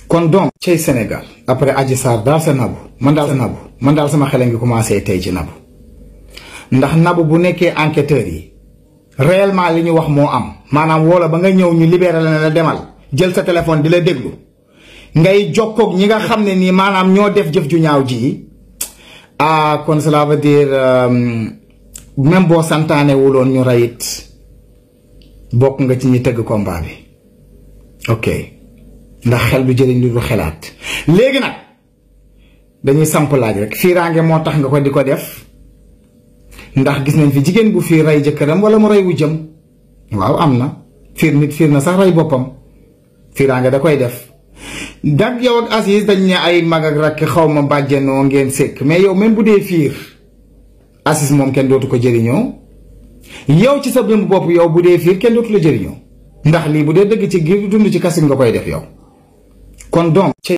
kon donc cey Sénégal après Adji Sarr daal sa Nabou man daal sama xel ngi commencé tey ci Nabou ndax Nabou bu nekkee enquêteurs yi réellement li ñu wax moo am maanaam woola ba nga ñëw ñu libéré la demal jël sa téléphone di la déglu ngay jokkoog ñi nga xam ne nii maanaam ñoo def jëf ju ñaaw ji kon cela veut dire même boo santaane wuloon ñu rayit bokk nga ci ñi tëgg combat bi ok ndax xel du jëriñ lu dul xelaat léegi nag dañuy samp laaj rek fiiraange moo tax nga ko di ko def ndax gis nañ fi jigéen bu fiir rey jëkkëram wala mu rey wu jëm waaw am na fiir na sax rey boppam fiiraange da koy def dag yow ak Aziz dañ ne ay mag ak rakk xaw ma bàjjenoo ngeen sekk mais yow même bu dee fiir Aziz moom kenn dootu ko jëriñoo yow ci sa bëm bopp yow bu dee fiir kenn dootu la jëriñoo ndax lii bu dee dëgg ci giir dund ci kasin nga koy def yow kon donc